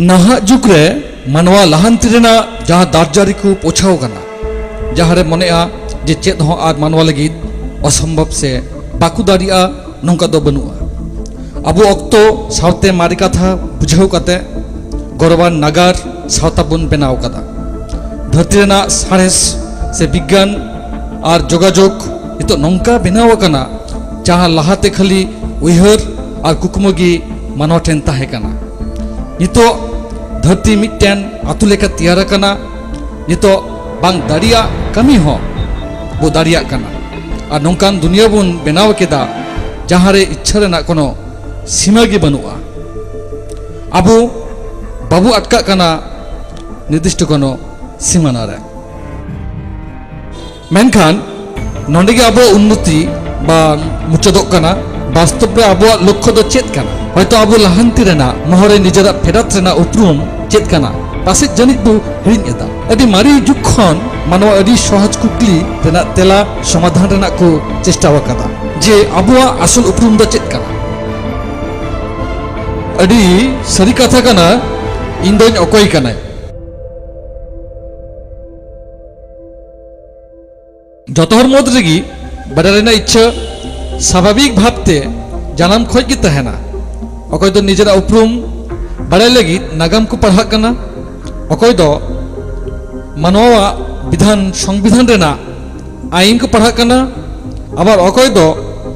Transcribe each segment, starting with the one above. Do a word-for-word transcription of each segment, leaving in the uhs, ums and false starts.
ᱱᱟᱦᱟᱜ ᱡᱩᱜᱽ ᱨᱮ ᱢᱟᱱᱣᱟ ᱞᱟᱦᱟᱱᱛᱤ ᱨᱮᱱᱟᱜ ᱡᱟᱦᱟᱸ ᱫᱟᱨᱡᱟᱨᱤ ᱠᱚ ᱯᱳᱪᱷᱟᱣ ᱠᱟᱱᱟ, ᱡᱟᱦᱟᱸ ᱨᱮ ᱢᱚᱱᱮᱜᱼᱟ ᱡᱮ ᱪᱮᱫ ᱦᱚᱸ ᱟᱨ ᱢᱟᱱᱣᱟ ᱞᱟᱹᱜᱤᱫ ᱚᱥᱚᱢᱵᱷᱚᱵ ᱥᱮ ᱵᱟᱠᱚ ᱫᱟᱲᱮᱭᱟᱜᱼᱟ, ᱱᱚᱝᱠᱟ ᱫᱚ ᱵᱟᱹᱱᱩᱜᱼᱟ᱾ ᱟᱵᱚ ᱚᱠᱛᱚ ᱥᱟᱶᱛᱮ ᱢᱟᱨᱮ ᱠᱟᱛᱷᱟ ᱵᱩᱡᱷᱟᱹᱣ ᱠᱟᱛᱮ ᱜᱚᱨᱚᱵᱟᱱ ᱱᱟᱜᱟᱨ ᱥᱟᱶᱛᱟ ᱵᱚᱱ ᱵᱮᱱᱟᱣ ᱠᱟᱫᱟ᱾ ᱫᱷᱟᱹᱨᱛᱤ ᱨᱮᱱᱟᱜ ᱥᱟᱬᱮᱥ ᱥᱮ ᱵᱤᱜᱽᱜᱟᱱ ᱟᱨ ᱡᱳᱜᱟᱡᱳᱜᱽ ᱱᱤᱛᱚᱜ ᱱᱚᱝᱠᱟ ᱵᱮᱱᱟᱣ ᱟᱠᱟᱱᱟ, ᱡᱟᱦᱟᱸ ᱞᱟᱦᱟᱛᱮ ᱠᱷᱟᱹᱞᱤ ᱩᱭᱦᱟᱹᱨ ᱟᱨ ᱠᱩᱠᱢᱩ ᱜᱮ ᱢᱟᱱᱣᱟ ᱴᱷᱮᱱ ᱛᱟᱦᱮᱸ ᱠᱟᱱᱟ᱾ ᱱᱤᱛᱚᱜ ᱫᱷᱟᱹᱨᱛᱤ ᱢᱤᱫᱴᱮᱱ ᱟᱹᱛᱩ ᱞᱮᱠᱟ ᱛᱮᱭᱟᱨ ᱟᱠᱟᱱᱟ᱾ ᱱᱤᱛᱚᱜ ᱵᱟᱝ ᱫᱟᱲᱮᱭᱟᱜ ᱠᱟᱹᱢᱤ ᱦᱚᱸ ᱵᱚ ᱫᱟᱲᱮᱭᱟᱜ ᱠᱟᱱᱟ᱾ ᱟᱨ ᱱᱚᱝᱠᱟᱱ ᱫᱩᱱᱤᱭᱟᱹ ᱵᱚᱱ ᱵᱮᱱᱟᱣ ᱠᱮᱫᱟ, ᱡᱟᱦᱟᱸ ᱨᱮ ᱤᱪᱪᱷᱟᱹ ᱨᱮᱱᱟᱜ ᱠᱳᱱᱳ ᱥᱤᱢᱟᱹ ᱜᱮ ᱵᱟᱹᱱᱩᱜᱼᱟ᱾ ᱟᱵᱚ ᱵᱟᱵᱚ ᱟᱴᱠᱟᱜ ᱠᱟᱱᱟ ᱱᱤᱨᱫᱤᱥᱴᱚ ᱠᱳᱱᱳ ᱥᱤᱢᱟᱹᱱᱟ ᱨᱮ᱾ ᱢᱮᱱᱠᱷᱟᱱ ᱱᱚᱰᱮ ᱜᱮ ᱟᱵᱚᱣᱟᱜ ᱩᱱᱱᱚᱛᱤ ᱵᱟᱝ ᱢᱩᱪᱟᱹᱫᱚᱜ ᱠᱟᱱᱟ᱾ ᱵᱟᱥᱛᱚᱵ ᱨᱮ ᱟᱵᱚᱣᱟᱜ ᱞᱚᱠᱠᱷᱚ ᱫᱚ ᱪᱮᱫ ᱠᱟᱱᱟ? ᱦᱚᱭᱛᱚ ᱟᱵᱚ ᱞᱟᱦᱟᱱᱛᱤ ᱨᱮᱱᱟᱜ ᱢᱚᱦᱚᱨ ᱨᱮ ᱱᱤᱡᱮᱨᱟᱜ ᱯᱷᱮᱰᱟᱛ ᱨᱮᱱᱟᱜ ᱩᱯᱨᱩᱢ ᱪᱮᱫ ᱠᱟᱱᱟ, ᱯᱟᱥᱮᱡ ᱡᱟᱹᱱᱤᱡ ᱵᱚ ᱦᱤᱲᱤᱧ ᱮᱫᱟ᱾ ᱟᱹᱰᱤ ᱢᱟᱨᱮ ᱡᱩᱜᱽ ᱠᱷᱚᱱ ᱢᱟᱱᱣᱟ ᱟᱹᱰᱤ ᱥᱚᱦᱚᱡ ᱠᱩᱠᱞᱤ ᱨᱮᱱᱟᱜ ᱛᱮᱞᱟ ᱥᱚᱢᱟᱫᱷᱟᱱ ᱨᱮᱱᱟᱜ ᱠᱚ ᱪᱮᱥᱴᱟ ᱟᱠᱟᱫᱟ, ᱡᱮ ᱟᱵᱚᱣᱟᱜ ᱟᱥᱚᱞ ᱩᱯᱨᱩᱢ ᱫᱚ ᱪᱮᱫ ᱠᱟᱱᱟ? ᱟᱹᱰᱤ ᱥᱟᱹᱨᱤ ᱠᱟᱛᱷᱟ ᱠᱟᱱᱟ, ᱤᱧ ᱫᱚᱧ ᱚᱠᱚᱭ ᱠᱟᱱᱟᱭ? ᱡᱚᱛᱚ ᱦᱚᱲ ᱢᱩᱫᱽ ᱨᱮᱜᱮ ᱵᱟᱰᱟᱭ ᱨᱮᱱᱟᱜ ᱤᱪᱪᱷᱟᱹ ᱥᱟᱵᱷᱟᱵᱤᱠ ᱵᱷᱟᱵᱽᱛᱮ ᱡᱟᱱᱟᱢ ᱠᱷᱚᱱ ᱜᱮ ᱛᱟᱦᱮᱱᱟ᱾ ᱚᱠᱚᱭ ᱫᱚ ᱱᱤᱡᱮᱨᱟᱜ ᱩᱯᱨᱩᱢ ᱵᱟᱰᱟᱭ ᱞᱟᱹᱜᱤᱫ ᱱᱟᱜᱟᱢ ᱠᱚ ᱯᱟᱲᱦᱟᱜ ᱠᱟᱱᱟ, ᱚᱠᱚᱭ ᱫᱚ ᱢᱟᱱᱣᱟᱣᱟᱜ ᱵᱤᱫᱷᱟᱱ, ᱥᱚᱝᱵᱤᱫᱷᱟᱱ ᱨᱮᱱᱟᱜ ᱟᱭᱤᱱ ᱠᱚ ᱯᱟᱲᱦᱟᱜ ᱠᱟᱱᱟ, ᱟᱵᱟᱨ ᱚᱠᱚᱭ ᱫᱚ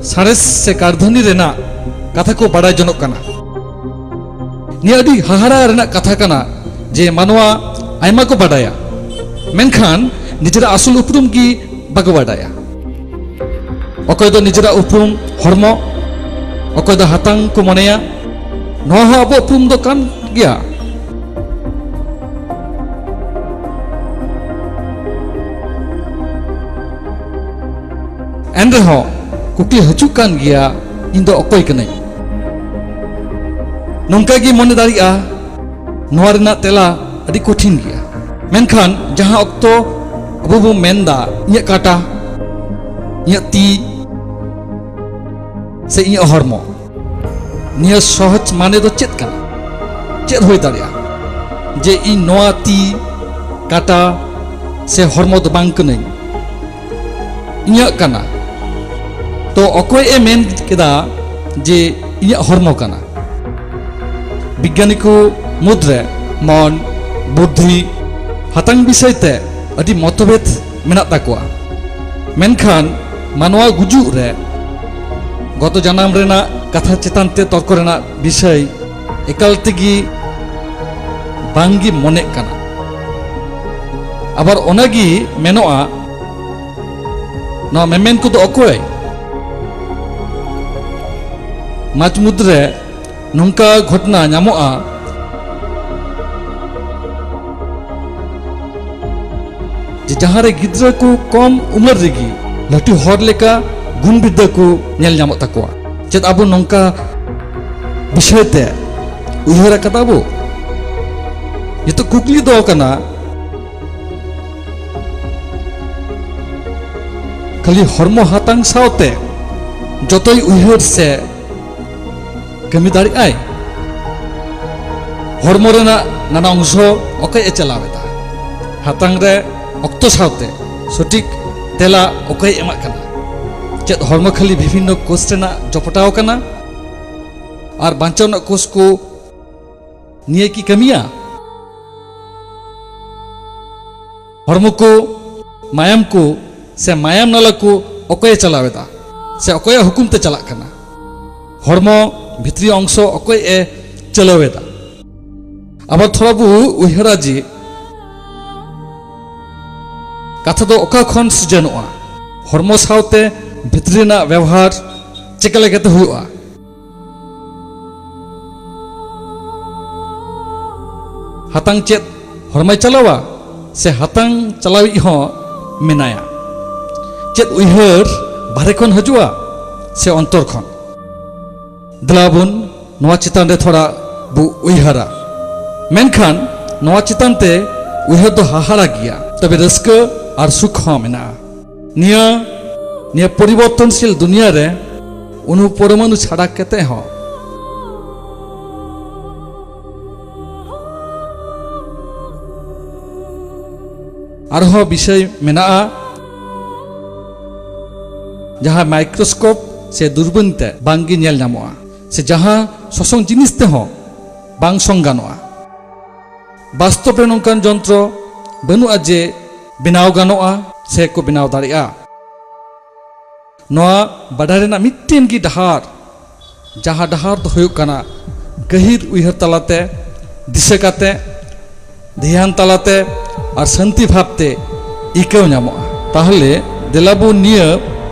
ᱥᱟᱬᱮᱥ ᱥᱮ ᱠᱟᱹᱨᱫᱷᱟᱹᱱᱤ ᱨᱮᱱᱟᱜ ᱠᱟᱛᱷᱟ ᱠᱚ ᱵᱟᱰᱟᱭ ᱡᱚᱱᱚᱜ ᱠᱟᱱᱟ᱾ ᱱᱤᱭᱟᱹ ᱟᱹᱰᱤ ᱦᱟᱦᱟᱲᱟ ᱨᱮᱱᱟᱜ ᱠᱟᱛᱷᱟ ᱠᱟᱱᱟ ᱡᱮ ᱢᱟᱱᱣᱟ ᱟᱭᱢᱟ ᱠᱚ ᱵᱟᱰᱟᱭᱟ, ᱢᱮᱱᱠᱷᱟᱱ ᱱᱤᱡᱮᱨᱟᱜ ᱟᱥᱚᱞ ᱩᱯᱨᱩᱢ ᱜᱮ ᱵᱟᱠᱚ ᱵᱟᱰᱟᱭᱟ᱾ ᱚᱠᱚᱭ ᱫᱚ ᱱᱤᱡᱮᱨᱟᱜ ᱩᱯᱨᱩᱢ ᱦᱚᱲᱢᱚ, ᱚᱠᱚᱭ ᱫᱚ ᱦᱟᱛᱟᱝ ᱠᱚ ᱢᱚᱱᱮᱭᱟ᱾ ᱱᱚᱣᱟ ᱦᱚᱸ ᱟᱵᱚ ᱩᱯᱨᱩᱢ ᱫᱚ ᱠᱟᱱ ᱜᱮᱭᱟ᱾ ᱮᱱᱨᱮᱦᱚᱸ ᱠᱩᱠᱞᱤ ᱦᱤᱡᱩᱜ ᱠᱟᱱ ᱜᱮᱭᱟ, ᱤᱧ ᱫᱚ ᱚᱠᱚᱭ ᱠᱟᱹᱱᱟᱹᱧ? ᱱᱚᱝᱠᱟ ᱜᱮ ᱢᱚᱱᱮ ᱫᱟᱲᱮᱭᱟᱜᱼᱟ, ᱱᱚᱣᱟ ᱨᱮᱱᱟᱜ ᱛᱮᱞᱟ ᱟᱹᱰᱤ ᱠᱚᱴᱷᱤᱱ ᱜᱮᱭᱟ᱾ ᱢᱮᱱᱠᱷᱟᱱ ᱡᱟᱦᱟᱸ ᱚᱠᱛᱚ ᱟᱵᱚ ᱵᱚ ᱢᱮᱱᱫᱟ, "ᱤᱧᱟᱹᱜ ᱠᱟᱴᱟ, ᱤᱧᱟᱹᱜ ᱛᱤ, ᱥᱮ ᱤᱧᱟᱹᱜ ᱦᱚᱲᱢᱚ", ᱱᱤᱭᱟᱹ ᱥᱚᱦᱚᱡ ᱢᱟᱱᱮ ᱫᱚ ᱪᱮᱫ ᱠᱟᱱᱟ? ᱪᱮᱫ ᱦᱩᱭ ᱫᱟᱲᱮᱭᱟᱜᱼᱟ? ᱡᱮ ᱤᱧ ᱱᱚᱣᱟ ᱛᱤ, ᱠᱟᱴᱟ ᱥᱮ ᱦᱚᱲᱢᱚ ᱫᱚ ᱵᱟᱝ ᱠᱟᱹᱱᱟᱹᱧ, ᱤᱧᱟᱹᱜ ᱠᱟᱱᱟ᱾ ᱛᱚ ᱚᱠᱚᱭ ᱮ ᱢᱮᱱ ᱠᱮᱫᱟ ᱡᱮ ᱤᱧᱟᱹᱜ ᱦᱚᱲᱢᱚ ᱠᱟᱱᱟ? ᱵᱤᱜᱽᱜᱟᱱᱤ ᱠᱚ ᱢᱩᱫᱽᱨᱮ ᱢᱚᱱ, ᱵᱩᱫᱽᱫᱷᱤ, ᱦᱟᱛᱟᱝ ᱵᱤᱥᱚᱭ ᱛᱮ ᱟᱹᱰᱤ ᱢᱚᱛᱚᱵᱷᱮᱫ ᱢᱮᱱᱟᱜ ᱛᱟᱠᱚᱣᱟ᱾ ᱢᱮᱱᱠᱷᱟᱱ ᱢᱟᱱᱣᱟ ᱜᱩᱡᱩᱜ ᱨᱮ ᱜᱚᱛᱚ ᱡᱟᱱᱟᱢ ᱨᱮᱱᱟᱜ ᱠᱟᱛᱷᱟ ᱪᱮᱛᱟᱱ ᱛᱮ ᱛᱚᱨᱠᱚ ᱨᱮᱱᱟᱜ ᱵᱤᱥᱚᱭ ᱮᱠᱟᱞ ᱛᱮᱜᱮ ᱵᱟᱝᱜᱮ ᱢᱚᱱᱮᱜ ᱠᱟᱱᱟ᱾ ᱟᱵᱟᱨ ᱚᱱᱟᱜᱮ ᱢᱮᱱᱚᱜᱼᱟ, ᱱᱚᱣᱟ ᱢᱮᱢᱮᱱ ᱠᱚᱫᱚ ᱚᱠᱚᱭ? ᱢᱟᱡᱽ ᱢᱩᱫᱽᱨᱮ ᱱᱚᱝᱠᱟ ᱜᱷᱚᱴᱚᱱᱟ ᱧᱟᱢᱚᱜᱼᱟ ᱡᱮ ᱡᱟᱦᱟᱸ ᱨᱮ ᱜᱤᱫᱽᱨᱟᱹ ᱠᱚ ᱠᱚᱢ ᱩᱢᱮᱨ ᱨᱮᱜᱮ ᱞᱟᱹᱴᱩ ᱦᱚᱲ ᱞᱮᱠᱟ ᱜᱩᱱ ᱵᱤᱨᱫᱟᱹ ᱠᱚ ᱧᱮᱞ ᱧᱟᱢᱚᱜ ᱛᱟᱠᱚᱣᱟ᱾ ᱪᱮᱫ ᱟᱵᱚ ᱱᱚᱝᱠᱟ ᱵᱤᱥᱚᱭ ᱛᱮ ᱩᱭᱦᱟᱹᱨ ᱟᱠᱟᱫᱟ ᱵᱚ? ᱱᱤᱛᱚᱜ ᱠᱩᱠᱞᱤ ᱫᱚ ᱠᱟᱱᱟ, ᱠᱷᱟᱹᱞᱤ ᱦᱚᱲᱢᱚ ᱦᱟᱛᱟᱝ ᱥᱟᱶᱛᱮ ᱡᱚᱛᱚᱭ ᱩᱭᱦᱟᱹᱨ ᱥᱮ ᱠᱟᱹᱢᱤ ᱫᱟᱲᱮᱭᱟᱜᱼᱟᱭ? ᱦᱚᱲᱢᱚ ᱨᱮᱱᱟᱜ ᱱᱟᱱᱟ ᱚᱝᱥᱚ ᱚᱠᱚᱭ ᱮ ᱪᱟᱞᱟᱣ ᱮᱫᱟ? ᱦᱟᱛᱟᱝ ᱨᱮ ᱚᱠᱛᱚ ᱥᱟᱶᱛᱮ ᱥᱚᱴᱷᱤᱠ ᱛᱮᱞᱟ ᱚᱠᱚᱭ ᱮᱢᱟᱜ ᱠᱟᱱᱟ? ᱪᱮᱫ ᱦᱚᱲᱢᱚ ᱠᱷᱟᱹᱞᱤ ᱵᱤᱵᱷᱤᱱᱱᱚ ᱠᱳᱥ ᱨᱮᱱᱟᱜ ᱡᱚᱯᱚᱴᱟᱣ ᱠᱟᱱᱟ? ᱟᱨ ᱵᱟᱧᱪᱟᱣ ᱨᱮᱱᱟᱜ ᱠᱳᱥ ᱠᱚ ᱱᱤᱭᱟᱹ ᱠᱤ ᱠᱟᱹᱢᱤᱭᱟ? ᱦᱚᱲᱢᱚ ᱠᱚ, ᱢᱟᱭᱟᱢ ᱠᱚ ᱥᱮ ᱢᱟᱭᱟᱢ ᱱᱟᱞᱟ ᱠᱚ ᱚᱠᱚᱭᱮ ᱪᱟᱞᱟᱣ ᱮᱫᱟ ᱥᱮ ᱚᱠᱚᱭᱟᱜ ᱦᱩᱠᱩᱢ ᱛᱮ ᱪᱟᱞᱟᱜ ᱠᱟᱱᱟ? ᱦᱚᱲᱢᱚ ᱵᱷᱤᱛᱨᱤ ᱚᱝᱥᱚ ᱚᱠᱚᱭ ᱮ ᱪᱟᱞᱟᱣ ᱮᱫᱟ? ᱟᱵᱟᱨ ᱛᱷᱚᱲᱟ ᱵᱚ ᱩᱭᱦᱟᱹᱨᱟ ᱡᱮ ᱠᱟᱛᱷᱟ ᱫᱚ ᱚᱠᱟ ᱠᱷᱚᱱ ᱥᱤᱨᱡᱚᱱᱚᱜᱼᱟ? ᱦᱚᱲᱢᱚ ᱥᱟᱶᱛᱮ ᱵᱷᱤᱛᱨᱤ ᱨᱮᱱᱟᱜ ᱵᱮᱣᱦᱟᱨ ᱪᱮᱠᱟ ᱞᱮᱠᱟᱛᱮ ᱦᱩᱭᱩᱜᱼᱟ? ᱦᱟᱛᱟᱝ ᱪᱮᱫ ᱦᱚᱲᱢᱚᱭ ᱪᱟᱞᱟᱣᱟ ᱥᱮ ᱦᱟᱛᱟᱝ ᱪᱟᱞᱟᱣᱤᱡ ᱦᱚᱸ ᱢᱮᱱᱟᱭᱟ? ᱪᱮᱫ ᱩᱭᱦᱟᱹᱨ ᱵᱟᱦᱨᱮ ᱠᱷᱚᱱ ᱦᱤᱡᱩᱜᱼᱟ ᱥᱮ ᱚᱱᱛᱚᱨ ᱠᱷᱚᱱ? ᱫᱮᱞᱟ ᱵᱚᱱ ᱱᱚᱣᱟ ᱪᱮᱛᱟᱱ ᱨᱮ ᱛᱷᱚᱲᱟ ᱵᱚ ᱩᱭᱦᱟᱹᱨᱟ᱾ ᱢᱮᱱᱠᱷᱟᱱ ᱱᱚᱣᱟ ᱪᱮᱛᱟᱱ ᱛᱮ ᱩᱭᱦᱟᱹᱨ ᱫᱚ ᱦᱟᱦᱟᱲᱟ ᱜᱮᱭᱟ, ᱛᱚᱵᱮ ᱨᱟᱹᱥᱠᱟᱹ ᱟᱨ ᱥᱩᱠ ᱦᱚᱸ ᱢᱮᱱᱟᱜᱼᱟ᱾ ᱱᱤᱭᱟᱹ, ᱱᱤᱭᱟᱹ ᱯᱚᱨᱤᱵᱚᱨᱛᱚᱱᱥᱤᱞ ᱫᱩᱱᱤᱭᱟᱹ ᱨᱮ ᱚᱱᱩ ᱯᱚᱨᱢᱟᱱᱩ ᱪᱷᱟᱲᱟ ᱠᱟᱛᱮ ᱦᱚᱸ ᱟᱨᱦᱚᱸ ᱵᱤᱥᱚᱭ ᱢᱮᱱᱟᱜᱼᱟ, ᱡᱟᱦᱟᱸ ᱢᱟᱭᱠᱨᱳᱥᱠᱳᱯ ᱥᱮ ᱫᱩᱨᱵᱤᱱ ᱛᱮ ᱵᱟᱝᱜᱮ ᱧᱮᱞ ᱧᱟᱢᱚᱜᱼᱟ, ᱥᱮ ᱡᱟᱦᱟᱸ ᱥᱚᱥᱚᱝ ᱡᱤᱱᱤᱥ ᱛᱮᱦᱚᱸ ᱵᱟᱝ ᱥᱚᱝ ᱜᱟᱱᱚᱜᱼᱟ᱾ ᱵᱟᱥᱛᱚᱵ ᱨᱮ ᱱᱚᱝᱠᱟᱱ ᱡᱚᱱᱛᱨᱚ ᱵᱟᱹᱱᱩᱜᱼᱟ ᱡᱮ ᱵᱮᱱᱟᱣ ᱜᱟᱱᱚᱜᱼᱟ ᱥᱮ ᱠᱚ ᱵᱮᱱᱟᱣ ᱫᱟᱲᱮᱭᱟᱜᱼᱟ᱾ ᱱᱚᱣᱟ ᱵᱟᱰᱟᱭ ᱨᱮᱱᱟᱜ ᱢᱤᱫᱴᱮᱱ ᱜᱮ ᱰᱟᱦᱟᱨ, ᱡᱟᱦᱟᱸ ᱰᱟᱦᱟᱨ ᱫᱚ ᱦᱩᱭᱩᱜ ᱠᱟᱱᱟ ᱜᱟᱹᱦᱤᱨ ᱩᱭᱦᱟᱹᱨ ᱛᱟᱞᱟᱛᱮ, ᱫᱤᱥᱟᱹ ᱠᱟᱛᱮ, ᱫᱷᱮᱭᱟᱱ ᱛᱟᱞᱟᱛᱮ ᱟᱨ ᱥᱟᱹᱱᱛᱤ ᱵᱷᱟᱵᱽ ᱛᱮ ᱟᱹᱭᱠᱟᱹᱣ ᱧᱟᱢᱚᱜᱼᱟ᱾ ᱛᱟᱦᱚᱞᱮ ᱫᱮᱞᱟ ᱵᱚ ᱱᱤᱭᱟᱹ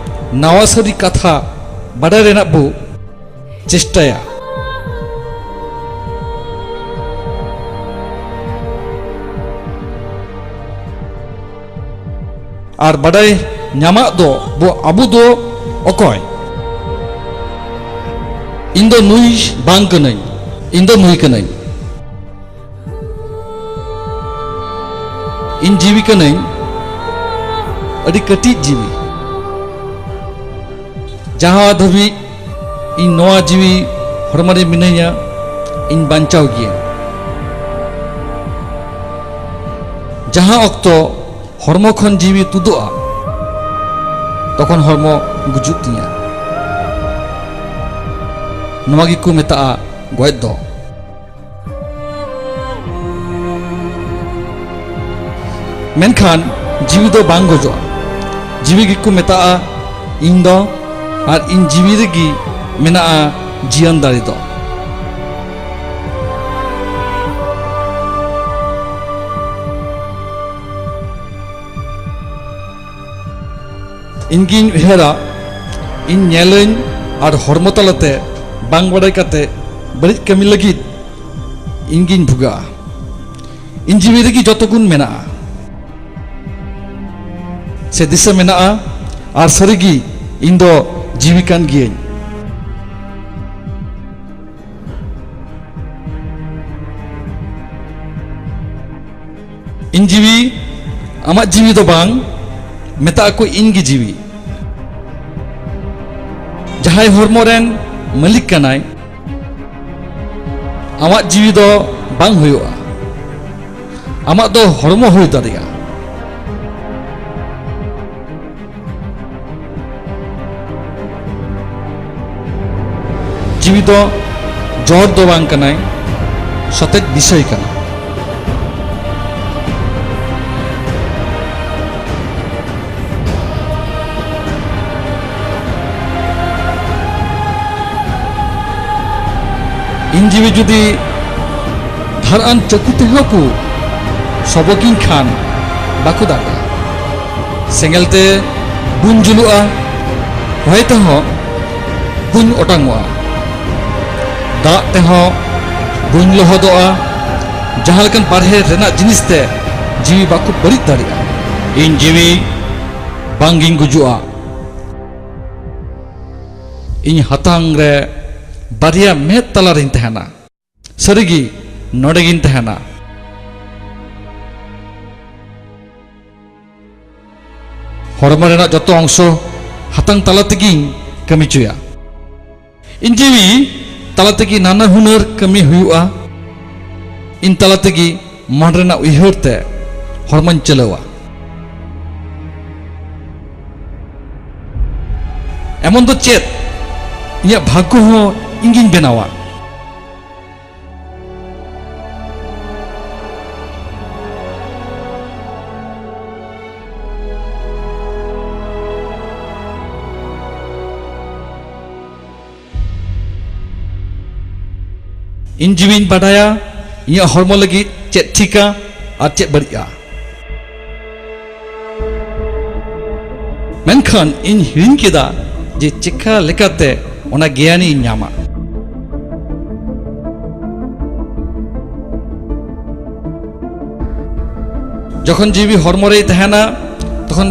ᱱᱟᱣᱟ ᱥᱟᱹᱨᱤ ᱠᱟᱛᱷᱟ ᱵᱟᱰᱟᱭ ᱨᱮᱱᱟᱜ ᱵᱚ ᱪᱮᱥᱴᱟᱭᱟ᱾ ᱟᱨ ᱵᱟᱰᱟᱭ ᱧᱟᱢᱟᱜ ᱫᱚ ᱵᱚ ᱟᱵᱚ ᱫᱚ ᱚᱠᱚᱭ? ᱤᱧ ᱫᱚ ᱱᱩᱭ ᱵᱟᱝ ᱠᱟᱹᱱᱟᱹᱧ, ᱤᱧ ᱫᱚ ᱱᱩᱭ ᱠᱟᱹᱱᱟᱹᱧ᱾ ᱤᱧ ᱡᱤᱣᱤ ᱠᱟᱹᱱᱟᱹᱧ ᱟᱹᱰᱤ ᱠᱟᱹᱴᱤᱡ ᱡᱤᱣᱤ᱾ ᱡᱟᱦᱟᱸ ᱫᱷᱟᱹᱵᱤᱡ ᱤᱧ ᱱᱚᱣᱟ ᱡᱤᱣᱤ ᱦᱚᱲᱢᱚ ᱨᱮ ᱢᱤᱱᱟᱹᱧᱟ, ᱤᱧ ᱵᱟᱧᱪᱟᱣ ᱜᱤᱭᱟᱹᱧ᱾ ᱡᱟᱦᱟᱸ ᱚᱠᱛᱚ ᱦᱚᱲᱢᱚ ᱠᱷᱚᱱ ᱡᱤᱣᱤ ᱛᱩᱫᱩᱜᱼᱟ, ᱛᱚᱠᱷᱚᱱ ᱦᱚᱲᱢᱚ ᱜᱩᱡᱩᱜ ᱛᱤᱧᱟ᱾ ᱱᱚᱣᱟ ᱜᱮᱠᱚ ᱢᱮᱛᱟᱜᱼᱟ ᱜᱚᱡ ᱫᱚ᱾ ᱢᱮᱱᱠᱷᱟᱱ ᱡᱤᱣᱤ ᱫᱚ ᱵᱟᱝ ᱜᱚᱡᱚᱜᱼᱟ᱾ ᱡᱤᱣᱤ ᱜᱮᱠᱚ ᱢᱮᱛᱟᱜᱼᱟ ᱤᱧ ᱫᱚ, ᱟᱨ ᱤᱧ ᱡᱤᱣᱤ ᱨᱮᱜᱮ ᱢᱮᱱᱟᱜᱼᱟ ᱡᱤᱭᱚᱱ ᱫᱟᱲᱮ ᱫᱚ᱾ ᱤᱧ ᱜᱤᱧ ᱩᱭᱦᱟᱹᱨᱟ, ᱤᱧ ᱧᱮᱞᱟᱹᱧ ᱟᱨ ᱦᱚᱲᱢᱚ ᱛᱟᱞᱟᱛᱮ ᱵᱟᱝ ᱵᱟᱰᱟᱭ ᱠᱟᱛᱮ ᱵᱟᱹᱲᱤᱡ ᱠᱟᱹᱢᱤ ᱞᱟᱹᱜᱤᱫ ᱤᱧ ᱜᱤᱧ ᱵᱷᱩᱜᱟᱜᱼᱟ᱾ ᱤᱧ ᱡᱤᱣᱤ ᱨᱮᱜᱮ ᱡᱚᱛᱚ ᱜᱩᱱ ᱢᱮᱱᱟᱜᱼᱟ᱾ ᱥᱮ ᱫᱤᱥᱟᱹ ᱢᱮᱱᱟᱜᱼᱟ, ᱟᱨ ᱥᱟᱹᱨᱤᱜᱮ ᱤᱧ ᱫᱚ ᱡᱤᱣᱤ ᱠᱟᱱ ᱜᱤᱭᱟᱹᱧ᱾ ᱤᱧ ᱡᱤᱣᱤ, ᱟᱢᱟᱜ ᱡᱤᱣᱤ ᱫᱚ ᱵᱟᱝ, ᱢᱮᱛᱟᱜ ᱟᱠᱚ ᱤᱧ ᱜᱮ ᱡᱤᱣᱤ᱾ ᱡᱟᱦᱟᱸᱭ ᱦᱚᱲᱢᱚ ᱨᱮᱱ ᱢᱟᱹᱞᱤᱠ ᱠᱟᱱᱟᱭ, ᱟᱢᱟᱜ ᱡᱤᱣᱤ ᱫᱚ ᱵᱟᱝ ᱦᱩᱭᱩᱜᱼᱟ᱾ ᱟᱢᱟᱜ ᱫᱚ ᱦᱚᱲᱢᱚ ᱦᱩᱭ ᱫᱟᱲᱮᱭᱟᱜᱼᱟ, ᱡᱤᱣᱤ ᱫᱚ ᱡᱚᱲ ᱫᱚ ᱵᱟᱝ ᱠᱟᱱᱟᱭ, ᱥᱚᱛᱮᱡ ᱵᱤᱥᱚᱭ ᱠᱟᱱᱟ᱾ ᱤᱧ ᱡᱤᱣᱤ ᱡᱩᱫᱤ ᱫᱷᱟᱨ ᱟᱱ ᱪᱟᱹᱠᱩ ᱛᱮᱦᱚᱸ ᱠᱚ ᱥᱚᱵᱚᱠᱤᱧ ᱠᱷᱟᱱ, ᱵᱟᱠᱚ ᱫᱟᱜᱟ᱾ ᱥᱮᱸᱜᱮᱞ ᱛᱮ ᱵᱟᱹᱧ ᱡᱩᱞᱩᱜᱼᱟ, ᱦᱚᱭ ᱛᱮᱦᱚᱸ ᱵᱟᱹᱧ ᱚᱴᱟᱝᱚᱜᱼᱟ, ᱫᱟᱜ ᱛᱮᱦᱚᱸ ᱵᱟᱹᱧ ᱞᱚᱦᱚᱫᱚᱜᱼᱟ᱾ ᱡᱟᱦᱟᱸ ᱞᱮᱠᱟᱱ ᱵᱟᱨᱦᱮ ᱨᱮᱱᱟᱜ ᱡᱤᱱᱤᱥ ᱛᱮ ᱡᱤᱣᱤ ᱵᱟᱠᱚ ᱵᱟᱹᱲᱤᱡ ᱫᱟᱲᱮᱭᱟᱜᱼᱟ᱾ ᱤᱧ ᱡᱤᱣᱤ ᱵᱟᱝᱜᱤᱧ ᱜᱩᱡᱩᱜᱼᱟ᱾ ᱤᱧ ᱦᱟᱛᱟᱝ ᱨᱮ ᱵᱟᱨᱭᱟ ᱢᱮᱫ ᱛᱟᱞᱟ ᱨᱤᱧ ᱛᱟᱦᱮᱱᱟ᱾ ᱥᱟᱹᱨᱤᱜᱮ, ᱱᱚᱰᱮ ᱜᱤᱧ ᱛᱟᱦᱮᱱᱟ᱾ ᱦᱚᱲᱢᱚ ᱨᱮᱱᱟᱜ ᱡᱚᱛᱚ ᱚᱝᱥᱚ ᱦᱟᱛᱟᱝ ᱛᱟᱞᱟ ᱛᱮᱜᱤᱧ ᱠᱟᱹᱢᱤ ᱦᱚᱪᱚᱭᱟ᱾ ᱤᱧ ᱡᱤᱣᱤ ᱛᱟᱞᱟ ᱛᱮᱜᱮ ᱱᱟᱱᱟ ᱦᱩᱱᱟᱹᱨ ᱠᱟᱹᱢᱤ ᱦᱩᱭᱩᱜᱼᱟ᱾ ᱤᱧ ᱛᱟᱞᱟ ᱛᱮᱜᱮ ᱢᱚᱱ ᱨᱮᱱᱟᱜ ᱩᱭᱦᱟᱹᱨ ᱛᱮ ᱦᱚᱲᱢᱚᱧ ᱪᱟᱞᱟᱣᱟ᱾ ᱮᱢᱚᱱ ᱫᱚ ᱪᱮᱫ, ᱤᱧᱟᱹᱜ ᱵᱷᱟᱜᱽᱜᱚ ᱦᱚᱸ ᱤᱧᱜᱤᱧ ᱵᱮᱱᱟᱣᱟ᱾ ᱤᱧ ᱡᱤᱣᱤᱧ ᱵᱟᱰᱟᱭᱟ ᱤᱧᱟᱹᱜ ᱦᱚᱲᱢᱚ ᱞᱟᱹᱜᱤᱫ ᱪᱮᱫ ᱴᱷᱤᱠᱟ ᱟᱨ ᱪᱮᱫ ᱵᱟᱹᱲᱤᱡᱼᱟ᱾ ᱢᱮᱱᱠᱷᱟᱱ ᱤᱧ ᱦᱤᱲᱤᱧ ᱠᱮᱫᱟ ᱡᱮ ᱪᱮᱠᱟ ᱞᱮᱠᱟᱛᱮ ᱚᱱᱟ ᱜᱮᱭᱟᱱᱤᱧ ᱧᱟᱢᱟ᱾ ᱡᱚᱠᱷᱚᱱ ᱡᱤᱣᱤ ᱦᱚᱲᱢᱚ ᱨᱮᱭ ᱛᱟᱦᱮᱱᱟ, ᱛᱚᱠᱷᱚᱱ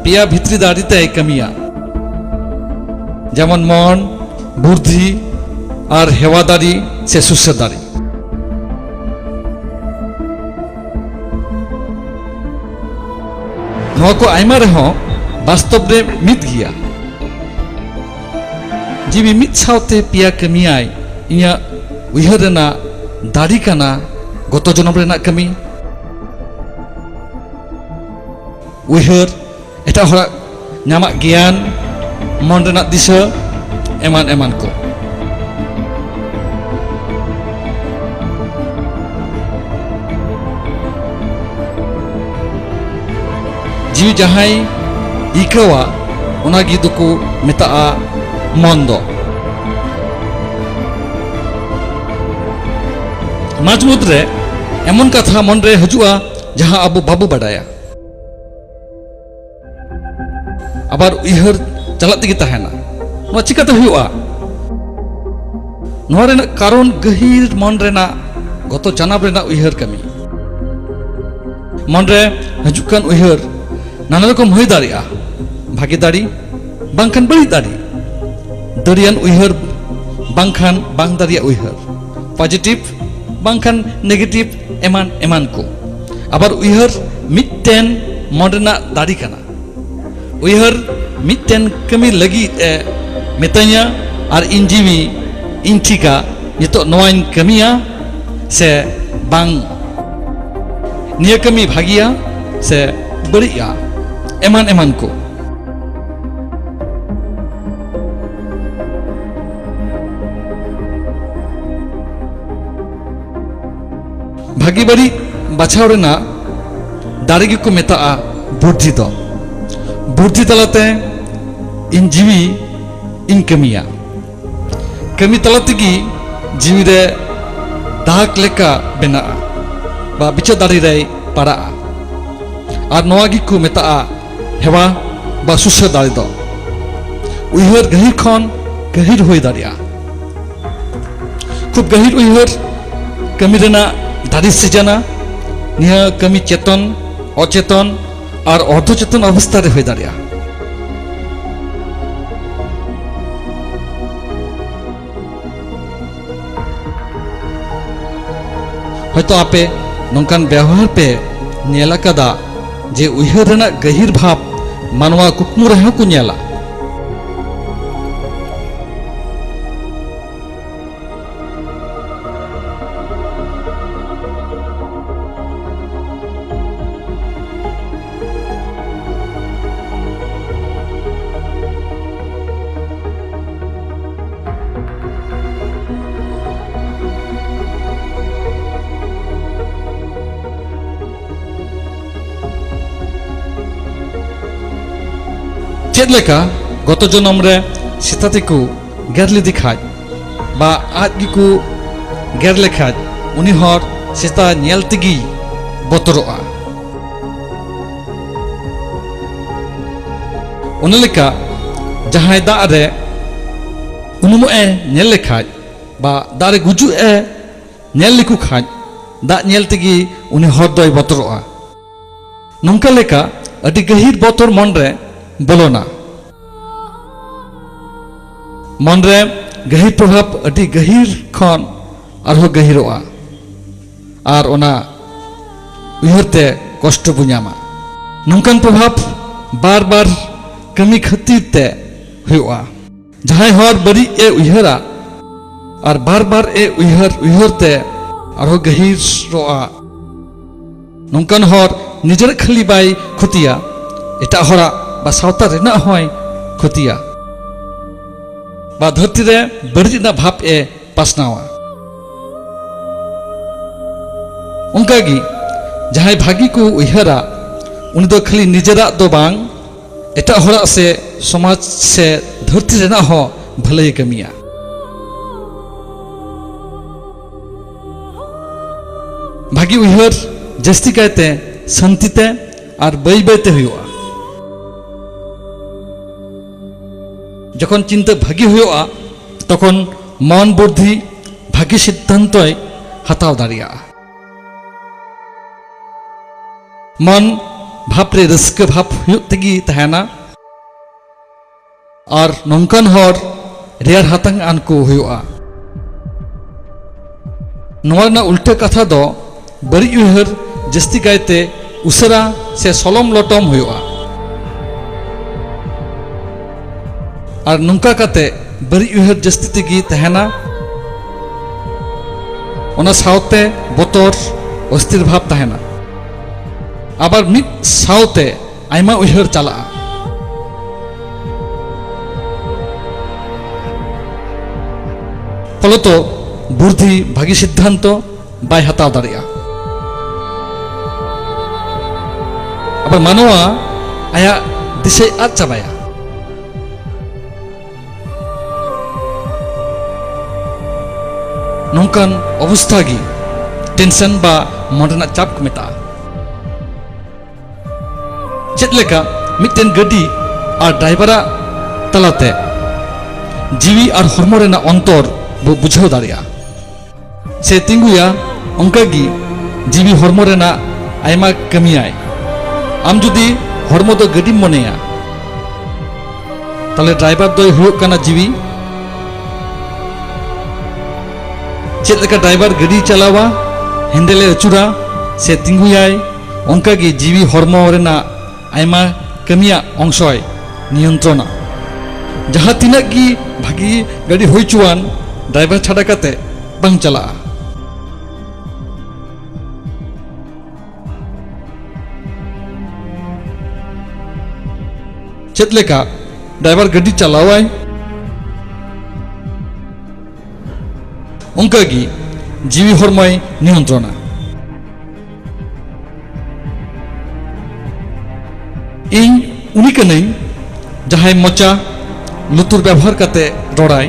ᱯᱮᱭᱟ ᱵᱷᱤᱛᱨᱤ ᱫᱟᱲᱮ ᱛᱮᱭ ᱠᱟᱹᱢᱤᱭᱟ, ᱡᱮᱢᱚᱱ ᱢᱚᱱ, ᱵᱩᱫᱽᱫᱷᱤ ᱟᱨ ᱦᱮᱣᱟ ᱫᱟᱲᱮ ᱥᱮ ᱥᱩᱥᱟᱹᱨ ᱫᱟᱲᱮ᱾ ᱱᱚᱣᱟ ᱠᱚ ᱟᱭᱢᱟ ᱨᱮᱦᱚᱸ ᱵᱟᱥᱛᱚᱵ ᱨᱮ ᱢᱤᱫ ᱜᱮᱭᱟ᱾ ᱡᱤᱣᱤ ᱢᱤᱫ ᱥᱟᱶᱛᱮ ᱯᱮᱭᱟ ᱠᱟᱹᱢᱤᱭᱟᱭ᱾ ᱤᱧᱟᱹᱜ ᱩᱭᱦᱟᱹᱨ ᱨᱮᱱᱟᱜ ᱫᱟᱲᱮ ᱠᱟᱱᱟ ᱜᱚᱛᱚ ᱡᱚᱱᱚᱢ ᱨᱮᱱᱟᱜ ᱠᱟᱹᱢᱤ, ᱩᱭᱦᱟᱹᱨ, ᱮᱴᱟᱜ ᱦᱚᱲᱟᱜ ᱧᱟᱢᱟᱜ ᱜᱮᱭᱟᱱ, ᱢᱚᱱ ᱨᱮᱱᱟᱜ ᱫᱤᱥᱟᱹ, ᱮᱢᱟᱱ ᱮᱢᱟᱱ ᱠᱚ᱾ ᱡᱤᱣᱤ ᱡᱟᱦᱟᱸᱭ ᱟᱹᱭᱠᱟᱹᱣᱟ, ᱚᱱᱟ ᱜᱮ ᱫᱚᱠᱚ ᱢᱮᱛᱟᱜᱼᱟ ᱢᱚᱱ ᱫᱚ᱾ ᱢᱟᱡᱷ ᱢᱩᱫᱽᱨᱮ ᱮᱢᱚᱱ ᱠᱟᱛᱷᱟ ᱢᱚᱱᱨᱮ ᱦᱤᱡᱩᱜᱼᱟ, ᱡᱟᱦᱟᱸ ᱟᱵᱚ ᱵᱟᱵᱚ ᱵᱟᱰᱟᱭᱟ᱾ ᱟᱵᱟᱨ ᱩᱭᱦᱟᱹᱨ ᱪᱟᱞᱟᱜ ᱛᱮᱜᱮ ᱛᱟᱦᱮᱱᱟ᱾ ᱱᱚᱣᱟ ᱪᱤᱠᱟᱹᱛᱮ ᱦᱩᱭᱩᱜᱼᱟ? ᱱᱚᱣᱟ ᱨᱮᱱᱟᱜ ᱠᱟᱨᱚᱱ ᱜᱟᱹᱦᱤᱨ ᱢᱚᱱ ᱨᱮᱱᱟᱜ ᱜᱚᱛᱚ ᱡᱟᱱᱟᱢ ᱨᱮᱱᱟᱜ ᱩᱭᱦᱟᱹᱨ ᱠᱟᱹᱢᱤ᱾ ᱢᱚᱱᱨᱮ ᱦᱤᱡᱩᱜ ᱠᱟᱱ ᱩᱭᱦᱟᱹᱨ ᱱᱟᱱᱟ ᱨᱚᱠᱚᱢ ᱦᱩᱭ ᱫᱟᱲᱮᱭᱟᱜᱼᱟ, ᱵᱷᱟᱜᱮ ᱫᱟᱲᱮ ᱵᱟᱝᱠᱷᱟᱱ ᱵᱟᱹᱲᱤᱡ ᱫᱟᱲᱮ, ᱫᱟᱲᱮᱭᱟᱱ ᱩᱭᱦᱟᱹᱨ ᱵᱟᱝᱠᱷᱟᱱ ᱵᱟᱝ ᱫᱟᱲᱮᱭᱟᱜ ᱩᱭᱦᱟᱹᱨ, ᱯᱚᱡᱤᱴᱤᱵᱷ ᱵᱟᱝᱠᱷᱟᱱ ᱱᱮᱜᱮᱴᱤᱵᱷ, ᱮᱢᱟᱱ ᱮᱢᱟᱱ ᱠᱚ᱾ ᱟᱵᱟᱨ ᱩᱭᱦᱟᱹᱨ ᱢᱤᱫᱴᱮᱱ ᱢᱚᱱ ᱨᱮᱱᱟᱜ ᱫᱟᱲᱮ ᱠᱟᱱᱟ᱾ ᱩᱭᱦᱟᱹᱨ ᱢᱤᱫᱴᱮᱱ ᱠᱟᱹᱢᱤ ᱞᱟᱹᱜᱤᱫ ᱮ ᱢᱤᱛᱟᱹᱧᱟ ᱟᱨ ᱤᱧ ᱡᱤᱣᱤ ᱤᱧ ᱴᱷᱤᱠᱟ ᱱᱤᱛᱚᱜ ᱱᱚᱣᱟᱧ ᱠᱟᱹᱢᱤᱭᱟ ᱥᱮ ᱵᱟᱝ, ᱱᱤᱭᱟᱹ ᱠᱟᱹᱢᱤ ᱵᱷᱟᱹᱜᱤᱭᱟ ᱥᱮ ᱵᱟᱹᱲᱤᱡᱼᱟ, ᱮᱢᱟᱱ ᱮᱢᱟᱱ ᱠᱚ᱾ ᱵᱷᱟᱹᱜᱤ ᱵᱟᱹᱲᱤᱡ ᱵᱟᱪᱷᱟᱣ ᱨᱮᱱᱟᱜ ᱫᱟᱲᱮ ᱜᱮᱠᱚ ᱢᱮᱛᱟᱜᱼᱟ ᱵᱩᱫᱽᱫᱷᱤ ᱫᱚ᱾ ᱵᱩᱫᱽᱫᱷᱤ ᱛᱟᱞᱟᱛᱮ ᱤᱧ ᱡᱤᱣᱤ ᱤᱧ ᱠᱟᱹᱢᱤᱭᱟ᱾ ᱠᱟᱹᱢᱤ ᱛᱟᱞᱟ ᱛᱮᱜᱮ ᱡᱤᱣᱤ ᱨᱮ ᱫᱟᱜᱽ ᱞᱮᱠᱟ ᱵᱮᱱᱟᱜᱼᱟ ᱵᱟ ᱵᱤᱪᱟᱹᱨ ᱫᱟᱲᱮ ᱨᱮᱭ ᱯᱟᱲᱟᱜᱼᱟ᱾ ᱟᱨ ᱱᱚᱣᱟ ᱜᱮᱠᱚ ᱢᱮᱛᱟᱜᱼᱟ ᱦᱮᱣᱟ ᱵᱟ ᱥᱩᱥᱟᱹᱨ ᱫᱟᱲᱮ ᱫᱚ᱾ ᱩᱭᱦᱟᱹᱨ ᱜᱟᱹᱦᱤᱨ ᱠᱷᱚᱱ ᱜᱟᱹᱦᱤᱨ ᱦᱩᱭ ᱫᱟᱲᱮᱭᱟᱜᱼᱟ᱾ ᱠᱷᱩᱵ ᱜᱟᱹᱦᱤᱨ ᱩᱭᱦᱟᱹᱨ ᱠᱟᱹᱢᱤ ᱨᱮᱱᱟᱜ ᱫᱟᱲᱮ ᱥᱤᱨᱡᱚᱱᱟ᱾ ᱱᱤᱭᱟᱹ ᱠᱟᱹᱢᱤ ᱪᱮᱛᱚᱱ, ᱚᱪᱮᱛᱚᱱ ᱟᱨ ᱚᱨᱫᱷᱚ ᱪᱮᱛᱚᱱ ᱚᱵᱚᱥᱛᱷᱟ ᱨᱮ ᱦᱩᱭ ᱫᱟᱲᱮᱭᱟᱜᱼᱟ᱾ ᱦᱚᱭᱛᱚ ᱟᱯᱮ ᱱᱚᱝᱠᱟᱱ ᱵᱮᱣᱦᱟᱨ ᱯᱮ ᱧᱮᱞ ᱟᱠᱟᱫᱟ ᱡᱮ ᱩᱭᱦᱟᱹᱨ ᱨᱮᱱᱟᱜ ᱜᱟᱹᱦᱤᱨ ᱵᱷᱟᱵᱽ ᱢᱟᱱᱣᱟ ᱠᱩᱠᱢᱩ ᱨᱮᱦᱚᱸ ᱠᱚ ᱧᱮᱞᱟ᱾ ᱞᱮᱠᱟ ᱜᱚᱛᱚ ᱡᱚᱱᱚᱢ ᱨᱮ ᱥᱮᱛᱟ ᱛᱮᱠᱚ ᱜᱮᱨ ᱞᱮᱫᱮ ᱠᱷᱟᱡ ᱵᱟ ᱟᱡ ᱜᱮᱠᱚ ᱜᱮᱨ ᱞᱮᱠᱷᱟᱡ, ᱩᱱᱤ ᱦᱚᱲ ᱥᱮᱛᱟ ᱧᱮᱞ ᱛᱮᱜᱮᱭ ᱵᱚᱛᱚᱨᱚᱜᱼᱟ᱾ ᱚᱱᱟ ᱞᱮᱠᱟ ᱡᱟᱦᱟᱸᱭ ᱫᱟᱜ ᱨᱮ ᱩᱱᱩᱢᱚᱜ ᱮ ᱧᱮᱞ ᱞᱮᱠᱷᱟᱡ ᱵᱟ ᱫᱟᱜ ᱨᱮ ᱜᱩᱡᱩᱜ ᱮ ᱧᱮᱞ ᱞᱮᱠᱚ ᱠᱷᱟᱡ, ᱫᱟᱜ ᱧᱮᱞ ᱛᱮᱜᱮ ᱩᱱᱤ ᱦᱚᱲ ᱫᱚᱭ ᱵᱚᱛᱚᱨᱚᱜᱼᱟ᱾ ᱱᱚᱝᱠᱟ ᱞᱮᱠᱟ ᱟᱹᱰᱤ ᱜᱟᱹᱦᱤᱨ ᱵᱚᱛᱚᱨ ᱢᱚᱱ ᱨᱮ ᱵᱚᱞᱚᱱᱟ᱾ ᱢᱚᱱ ᱨᱮ ᱜᱟᱹᱦᱤᱨ ᱯᱨᱚᱵᱷᱟᱵᱽ ᱟᱹᱰᱤ ᱜᱟᱹᱦᱤᱨ ᱠᱷᱚᱱ ᱟᱨᱦᱚᱸ ᱜᱟᱹᱦᱤᱨᱚᱜᱼᱟ ᱟᱨ ᱚᱱᱟ ᱩᱭᱦᱟᱹᱨ ᱛᱮ ᱠᱚᱥᱴᱚ ᱵᱚ ᱧᱟᱢᱟ᱾ ᱱᱚᱝᱠᱟᱱ ᱯᱨᱚᱵᱷᱟᱵᱽ ᱵᱟᱨ ᱵᱟᱨ ᱠᱟᱹᱢᱤ ᱠᱷᱟᱹᱛᱤᱨ ᱛᱮ ᱦᱩᱭᱩᱜᱼᱟ᱾ ᱡᱟᱦᱟᱸᱭ ᱦᱚᱲ ᱵᱟᱹᱲᱤᱡ ᱮ ᱩᱭᱦᱟᱹᱨᱟ ᱟᱨ ᱵᱟᱨ ᱵᱟᱨ ᱮ ᱩᱭᱦᱟᱹᱨ ᱩᱭᱦᱟᱹᱨ ᱛᱮ ᱟᱨᱦᱚᱸ ᱜᱟᱹᱦᱤᱨᱚᱜᱼᱟ, ᱱᱚᱝᱠᱟᱱ ᱦᱚᱲ ᱱᱤᱡᱮᱨᱟᱜ ᱠᱷᱟᱹᱞᱤ ᱵᱟᱭ ᱠᱷᱚᱛᱤᱭᱟ, ᱮᱴᱟᱜ ᱦᱚᱲᱟᱜ ᱵᱟ ᱥᱟᱶᱛᱟ ᱨᱮᱱᱟᱜ ᱦᱚᱸᱭ ᱠᱷᱚᱛᱤᱭᱟ ᱵᱟ ᱫᱷᱟᱹᱨᱛᱤ ᱨᱮ ᱵᱟᱹᱲᱤᱡ ᱨᱮᱱᱟᱜ ᱵᱷᱟᱵᱽ ᱮ ᱯᱟᱥᱱᱟᱣᱟ᱾ ᱚᱱᱠᱟᱜᱮ ᱡᱟᱦᱟᱸᱭ ᱵᱷᱟᱹᱜᱤ ᱠᱚ ᱩᱭᱦᱟᱹᱨᱟ, ᱩᱱᱤ ᱫᱚ ᱠᱷᱟᱹᱞᱤ ᱱᱤᱡᱮᱨᱟᱜ ᱫᱚ ᱵᱟᱝ, ᱮᱴᱟᱜ ᱦᱚᱲᱟᱜ ᱥᱮ ᱥᱚᱢᱟᱡᱽ ᱥᱮ ᱫᱷᱟᱹᱨᱛᱤ ᱨᱮᱱᱟᱜ ᱦᱚᱸ ᱵᱷᱟᱹᱞᱟᱹᱭᱮ ᱠᱟᱹᱢᱤᱭᱟ᱾ ᱵᱷᱟᱹᱜᱤ ᱩᱭᱦᱟᱹᱨ ᱡᱟᱹᱥᱛᱤ ᱠᱟᱭᱛᱮ ᱥᱟᱹᱱᱛᱤ ᱛᱮ ᱟᱨ ᱵᱟᱹᱭ ᱵᱟᱹᱭ ᱛᱮ ᱦᱩᱭᱩᱜᱼᱟ᱾ ᱡᱚᱠᱷᱚᱱ ᱪᱤᱱᱛᱟᱹ ᱵᱷᱟᱹᱜᱤ ᱦᱩᱭᱩᱜᱼᱟ, ᱛᱚᱠᱷᱚᱱ ᱢᱚᱱ ᱵᱩᱫᱽᱫᱷᱤ ᱵᱷᱟᱹᱜᱤ ᱥᱤᱫᱽᱫᱷᱟᱱᱛᱚᱭ ᱦᱟᱛᱟᱣ ᱫᱟᱲᱮᱭᱟᱜᱼᱟ᱾ ᱢᱚᱱ ᱵᱷᱟᱵᱽ ᱨᱮ ᱨᱟᱹᱥᱠᱟᱹ ᱵᱷᱟᱵᱽ ᱦᱩᱭᱩᱜ ᱛᱮᱜᱮ ᱛᱟᱦᱮᱱᱟ ᱟᱨ ᱱᱚᱝᱠᱟᱱ ᱦᱚᱲ ᱨᱮᱭᱟᱲ ᱦᱟᱛᱟᱝ ᱟᱱ ᱠᱚ ᱦᱩᱭᱩᱜᱼᱟ᱾ ᱱᱚᱣᱟ ᱨᱮᱱᱟᱜ ᱩᱞᱴᱟᱹ ᱠᱟᱛᱷᱟ ᱫᱚ ᱵᱟᱹᱲᱤᱡ ᱩᱭᱦᱟᱹᱨ ᱡᱟᱹᱥᱛᱤ ᱠᱟᱭᱛᱮ ᱩᱥᱟᱹᱨᱟ ᱥᱮ ᱥᱚᱞᱚᱢ ᱞᱚᱴᱚᱢ ᱦᱩᱭᱩᱜᱼᱟ᱾ ᱟᱨ ᱱᱚᱝᱠᱟ ᱠᱟᱛᱮ ᱵᱟᱹᱲᱤᱡ ᱩᱭᱦᱟᱹᱨ ᱡᱟᱹᱥᱛᱤ ᱛᱮᱜᱮ ᱛᱟᱦᱮᱱᱟ᱾ ᱚᱱᱟ ᱥᱟᱶᱛᱮ ᱵᱚᱛᱚᱨ, ᱚᱥᱛᱷᱤᱨ ᱵᱷᱟᱵᱽ ᱛᱟᱦᱮᱱᱟ᱾ ᱟᱵᱟᱨ ᱢᱤᱫ ᱥᱟᱶᱛᱮ ᱟᱭᱢᱟ ᱩᱭᱦᱟᱹᱨ ᱪᱟᱞᱟᱜᱼᱟ᱾ ᱯᱷᱚᱞᱚᱛᱚ ᱵᱩᱫᱽᱫᱷᱤ ᱵᱷᱟᱹᱜᱤ ᱥᱤᱫᱽᱫᱷᱟᱱᱛᱚ ᱵᱟᱭ ᱦᱟᱛᱟᱣ ᱫᱟᱲᱮᱭᱟᱜᱼᱟ᱾ ᱟᱵᱟᱨ ᱢᱟᱱᱣᱟ ᱟᱭᱟᱜ ᱫᱤᱥᱟᱹᱭ ᱟᱫ ᱪᱟᱵᱟᱭᱟ᱾ ᱱᱚᱝᱠᱟᱱ ᱚᱵᱚᱥᱛᱷᱟ ᱜᱮ ᱴᱮᱱᱥᱚᱱ ᱵᱟ ᱢᱚᱱ ᱨᱮᱱᱟᱜ ᱪᱟᱯ ᱠᱚ ᱢᱮᱛᱟᱜᱼᱟ᱾ ᱪᱮᱫ ᱞᱮᱠᱟ ᱢᱤᱫᱴᱮᱱ ᱜᱟᱹᱰᱤ ᱟᱨ ᱰᱨᱟᱭᱵᱷᱟᱨᱟᱜ ᱛᱟᱞᱟᱛᱮ ᱡᱤᱣᱤ ᱟᱨ ᱦᱚᱲᱢᱚ ᱨᱮᱱᱟᱜ ᱚᱱᱛᱚᱨ ᱵᱚ ᱵᱩᱡᱷᱟᱹᱣ ᱫᱟᱲᱮᱭᱟᱜᱼᱟ ᱥᱮ ᱛᱤᱸᱜᱩᱭᱟ, ᱚᱱᱠᱟ ᱜᱮ ᱡᱤᱣᱤ ᱦᱚᱲᱢᱚ ᱨᱮᱱᱟᱜ ᱟᱭᱢᱟ ᱠᱟᱹᱢᱤᱭᱟᱭ᱾ ᱟᱢ ᱡᱩᱫᱤ ᱦᱚᱲᱢᱚ ᱫᱚ ᱜᱟᱹᱰᱤᱢ ᱢᱚᱱᱮᱭᱟ, ᱛᱟᱦᱞᱮ ᱰᱨᱟᱭᱵᱷᱟᱨ ᱫᱚᱭ ᱦᱩᱭᱩᱜ ᱠᱟᱱᱟ ᱡᱤᱣᱤ᱾ ᱪᱮᱫ ᱞᱮᱠᱟ ᱰᱨᱟᱭᱵᱷᱟᱨ ᱜᱟᱹᱰᱤᱭ ᱪᱟᱞᱟᱣᱟ, ᱦᱮᱱᱰᱮᱞᱮ ᱟᱹᱪᱩᱨᱟ ᱥᱮ ᱛᱤᱸᱜᱩᱭᱟᱭ, ᱚᱱᱠᱟ ᱜᱮ ᱡᱤᱣᱤ ᱦᱚᱲᱢᱚ ᱨᱮᱱᱟᱜ ᱟᱭᱢᱟ ᱠᱟᱹᱢᱤᱭᱟᱜ ᱚᱝᱥᱚᱭ ᱱᱤᱭᱚᱱᱛᱨᱚᱱᱟ᱾ ᱡᱟᱦᱟᱸ ᱛᱤᱱᱟᱹᱜ ᱜᱮ ᱵᱷᱟᱹᱜᱤ ᱜᱟᱹᱰᱤ ᱦᱩᱭ ᱪᱚᱣᱟᱱ, ᱰᱨᱟᱭᱵᱷᱟᱨ ᱪᱷᱟᱰᱟ ᱠᱟᱛᱮ ᱵᱟᱝ ᱪᱟᱞᱟᱜᱼᱟ᱾ ᱪᱮᱫ ᱞᱮᱠᱟ ᱰᱨᱟᱭᱵᱷᱟᱨ ᱜᱟᱹᱰᱤ ᱪᱟᱞᱟᱣᱟᱭ, ᱚᱱᱠᱟ ᱜᱮ ᱡᱤᱣᱤ ᱦᱚᱲᱢᱚᱭ ᱱᱤᱭᱚᱱᱛᱨᱚᱱᱟ᱾ ᱤᱧ ᱩᱱᱤ ᱠᱟᱹᱱᱟᱹᱧ, ᱡᱟᱦᱟᱸᱭ ᱢᱚᱪᱟ ᱞᱩᱛᱩᱨ ᱵᱮᱵᱚᱦᱟᱨ ᱠᱟᱛᱮ ᱨᱚᱲᱟᱭ,